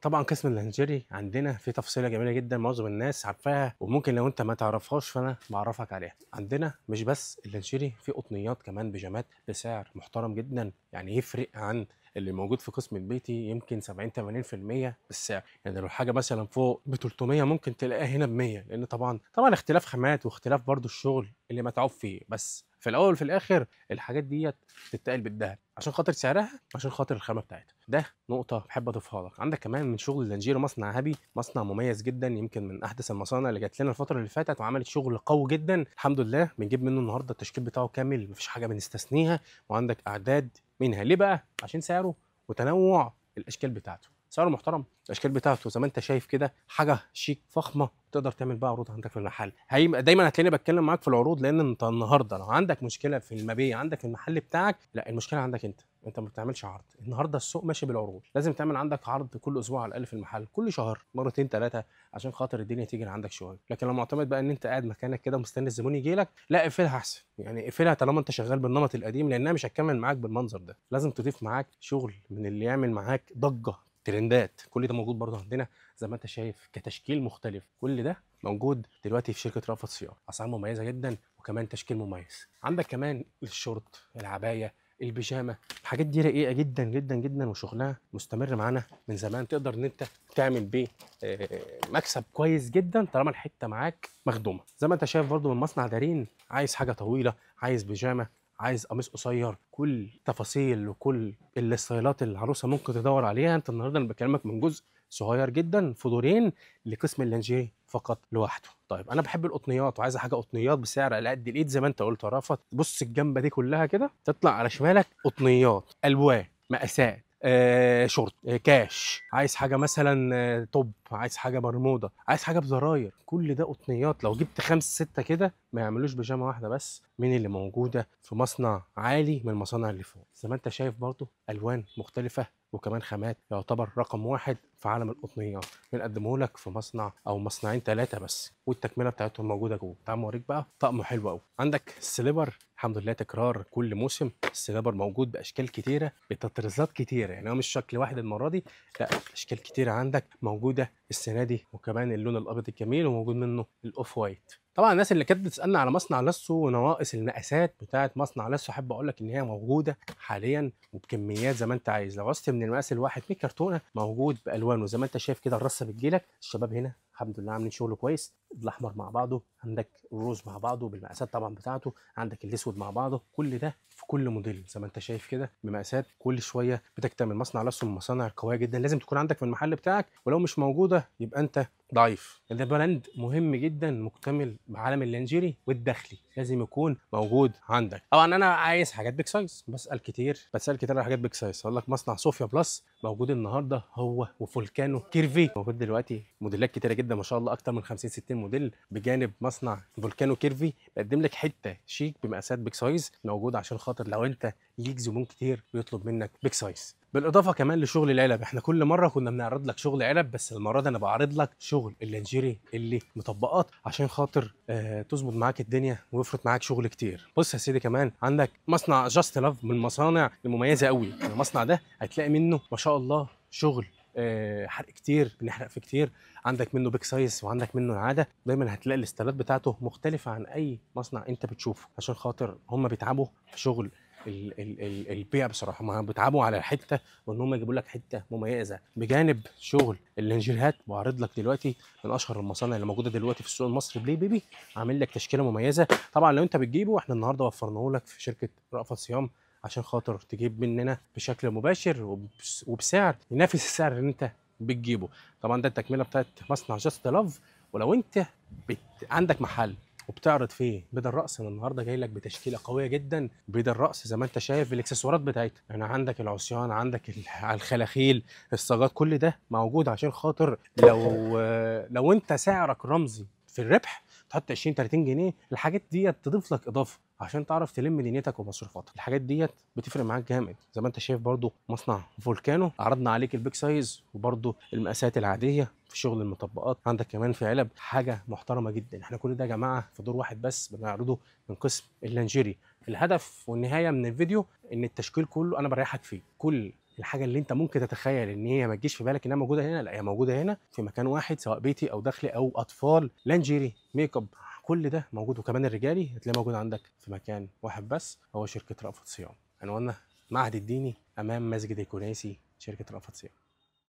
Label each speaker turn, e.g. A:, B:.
A: طبعا قسم اللانجيري عندنا في تفصيله جميلة جدا معظم الناس عارفاها، وممكن لو انت ما تعرفهاش فانا بعرفك عليها. عندنا مش بس اللانجيري، في قطنيات كمان، بيجامات بسعر محترم جدا، يعني يفرق عن اللي موجود في قسم البيتي يمكن 70 80% بالسعر. يعني لو حاجة مثلا فوق ب 300 ممكن تلاقيها هنا ب 100، لان طبعا اختلاف خامات واختلاف برضو الشغل اللي متعوب فيه، بس في الاول وفي الاخر الحاجات ديت تتقل بالذهب عشان خاطر سعرها، عشان خاطر الخامة بتاعتها. ده نقطة بحب اضيفها لك. عندك كمان من شغل اللانجيري مصنع هابي، مصنع مميز جدا، يمكن من احدث المصانع اللي جات لنا الفترة اللي فاتت وعملت شغل قوي جدا الحمد لله. بنجيب منه النهارده التشكيل بتاعه كامل، مفيش حاجة بنستثنيها، وعندك اعداد منها. ليه بقى؟ عشان سعره وتنوع الاشكال بتاعته. سعره محترم، الاشكال بتاعته زي ما انت شايف كده حاجة شيك فخمة، تقدر تعمل بقى عروض عندك في المحل. دايما هتلاقيني بتكلم معاك في العروض، لان انت النهارده لو عندك مشكلة في المبيع عندك في المحل بتاعك، لا المشكلة عندك انت، انت ما بتعملش عرض. النهارده السوق ماشي بالعروض، لازم تعمل عندك عرض كل اسبوع على الاقل في المحل، كل شهر مرتين ثلاثة، عشان خاطر الدنيا تيجي عندك شوية. لكن لو معتمد بقى ان انت قاعد مكانك كده مستني الزبون يجي لك، لا اقفلها احسن. يعني اقفلها طالما انت شغال بالنمط القديم، لانها مش هتكمل معاك بالمنظر ده. لازم تضيف معاك شغل من اللي يعمل معاك ضجه، ترندات. كل ده موجود برضه عندنا زي ما انت شايف كتشكيل مختلف. كل ده موجود دلوقتي في شركة رأفت صيام، اسعار مميزة جدا وكمان تشكيل مميز. عندك كمان الشورت، العباية، البيجامه، الحاجات دي رقيقه جدا جدا جدا وشغلها مستمر معانا من زمان. تقدر ان انت تعمل بيه مكسب كويس جدا طالما الحتة معاك مخدومة. زي ما انت شايف برضه من مصنع دارين، عايز حاجة طويلة، عايز بيجامه، عايز قميص قصير، كل تفاصيل وكل الستايلات اللي العروسة ممكن تدور عليها. انت النهارده انا بكلمك من جزء صغير جدا في دورين لقسم اللانجيري فقط لوحده. طيب انا بحب القطنيات وعايز حاجة قطنيات بسعر على قد الايد زي ما انت قلت يا رأفت. بص الجنبه دي كلها كده تطلع على شمالك قطنيات، الوان، مقاسات، شورت، كاش، عايز حاجة مثلا top، عايز حاجة برمودا، عايز حاجة بزراير، كل ده قطنيات. لو جبت 5 6 كده ما يعملوش بيجامه واحدة بس من اللي موجودة في مصنع عالي من المصانع اللي فوق. زي ما انت شايف برضو الوان مختلفة وكمان خامات، يعتبر رقم 1 في عالم القطنيات. بنقدمه لك في مصنع او مصنعين 3 بس، والتكمله بتاعتهم موجودة جوه. تعال اوريك بقى طقم حلو قوي. عندك ال slipper، الحمد لله تكرار كل موسم، ال slipper موجود باشكال كتيرة بتطريزات كتيرة، يعني هو مش شكل واحد المرة دي، لا اشكال كتيرة عندك موجودة السنة دي، وكمان اللون الابيض الجميل وموجود منه ال off white. طبعا الناس اللي كانت بتسالنا على مصنع لاسو ونواقص المقاسات بتاعه مصنع لاسو، احب اقول لك ان هي موجودة حاليا وبكميات زي ما انت عايز. لو عوزت من المقاس الواحد 100 كرتونة موجود بالوانه زي ما انت شايف كده. الرصه بتجيلك، الشباب هنا الحمد لله عاملين شغل كويس. الاحمر مع بعضه، عندك الروز مع بعضه بالمقاسات طبعا بتاعته، عندك الاسود مع بعضه، كل ده في كل موديل زي ما انت شايف كده بمقاسات. كل شوية بتكتمل. مصنع لاسو من المصانع القوية جدا، لازم تكون عندك في المحل بتاعك، ولو مش موجودة يبقى انت ضعيف. ده brand مهم جدا مكتمل بعالم اللانجيري والداخلي، لازم يكون موجود عندك. طبعا انا عايز حاجات big size، بسال كتير على حاجات big size. اقول لك مصنع صوفيا بلس موجود النهارده، هو وفولكانو كيرفي موجود دلوقتي، موديلات كتيرة جدا ما شاء الله، اكتر من 50 60 موديل. بجانب مصنع فولكانو كيرفي بقدم لك حتة شيك بمقاسات big size موجود، عشان خاطر لو انت ليك زبون كتير بيطلب منك big size. بالاضافة كمان لشغل العلب، احنا كل مرة كنا بنعرض لك شغل علب، بس المرة دي انا بعرض لك شغل اللانجيري اللي مطبقات عشان خاطر تظبط معاك الدنيا ويفرط معاك شغل كتير. بص يا سيدي، كمان عندك مصنع جاست لاف من المصانع المميزة قوي. المصنع ده هتلاقي منه ما شاء الله شغل حرق كتير، بنحرق في كتير. عندك منه big size وعندك منه العادة. دايما هتلاقي الاستايلات بتاعته مختلفة عن اي مصنع انت بتشوفه، عشان خاطر هم بيتعبوا في شغل البيع بصراحة، ما بيتعبوا على الحتة وان هم يجيبوا لك حتة مميزة. بجانب شغل اللانجيريهات، بعرض لك دلوقتي من اشهر المصانع اللي موجودة دلوقتي في السوق المصري بلاي بيبي، عامل لك تشكيله مميزة. طبعا لو انت بتجيبه، احنا النهارده وفرناه لك في شركة رأفت صيام عشان خاطر تجيب مننا بشكل مباشر وبسعر ينافس السعر اللي انت بتجيبه. طبعا ده التكملة بتاعت مصنع جاست لاف. ولو انت عندك محل وبتعرض فيه بدل رأس، انا النهارده جاي لك بتشكيله قوية جدا بدل رأس زي ما انت شايف بالاكسسوارات بتاعتها. يعني عندك العصيان، عندك الخلاخيل، الصاجات، كل ده موجود عشان خاطر لو انت سعرك رمزي في الربح تحط 20 30 جنيه، الحاجات ديت تضيف لك اضافه عشان تعرف تلم دنيتك ومصروفاتك. الحاجات ديت بتفرق معاك جامد. زي ما انت شايف برضو مصنع فولكانو عرضنا عليك ال big size وبرضو المقاسات العادية في شغل المطبقات. عندك كمان في علب حاجة محترمه جدا. احنا كل ده يا جماعة في دور واحد بس بنعرضه من قسم اللانجيري. الهدف والنهاية من الفيديو ان التشكيل كله انا بريحك فيه، كل الحاجة اللي انت ممكن تتخيل ان هي ما تجيش في بالك انها موجودة هنا، لا هي موجودة هنا في مكان واحد، سواء بيتي او داخلي او اطفال، لانجيري، make up، كل ده موجود. وكمان الرجالي هتلاقيه موجود عندك في مكان واحد بس، هو شركة رأفت صيام. عنواننا معهد الديني امام مسجد الكنيسي، شركة رأفت صيام.